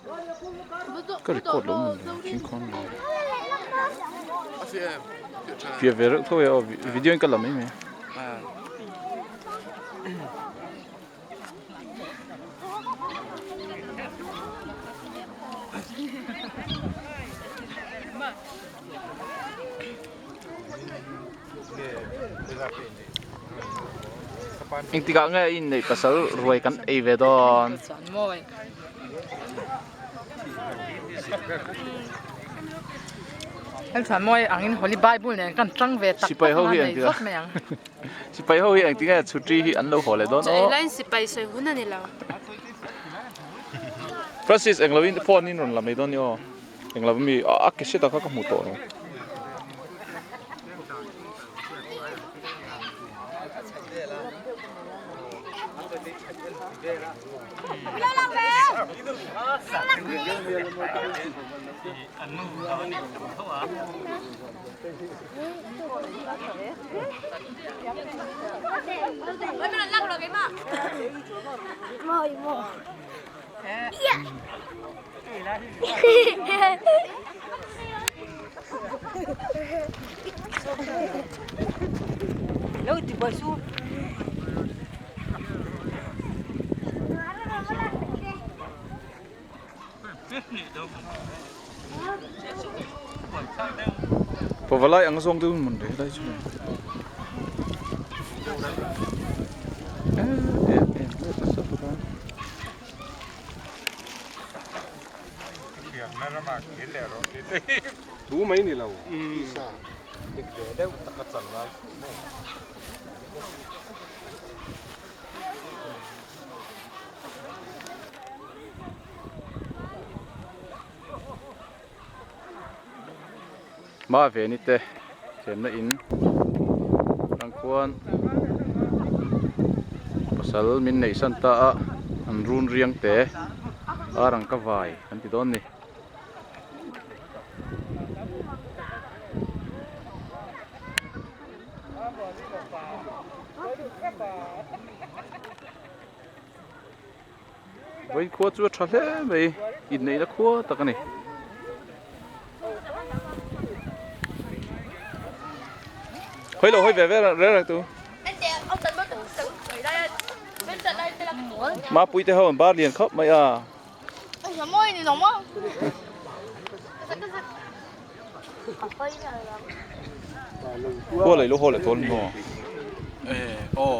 Ka record lo mawn le thingkhawn lo fiah ve reuh tho e aw video in ka la mai mai. Engtikah nge a inneih pasal ruai kan ei ve dawn? Sipai ho hi engtikah Sipai ho hi engtikah nge chhuti hi an lo haw leh dawn aw? Francis englo in phone in rawn la mai dawn ni aw. Englo mi a ke hriat ah kha ka hmu tawh lo. Pavalai ang zawng deuh in mawn le helai chu le em em nasa bawk a. Hma ve ni te chenna in atang khuan pasal min neih san ta a an run riang te ar ang ka vai an ti dawn ni. Vawiin khua chu a tha hle mai inneihna khua tak a ni. Hawi lo hawi ve ve reng reng tu. Mapui te ho an bar lian khawp mai a. Khua lei lo haw leh tawh a ni maw? Aw.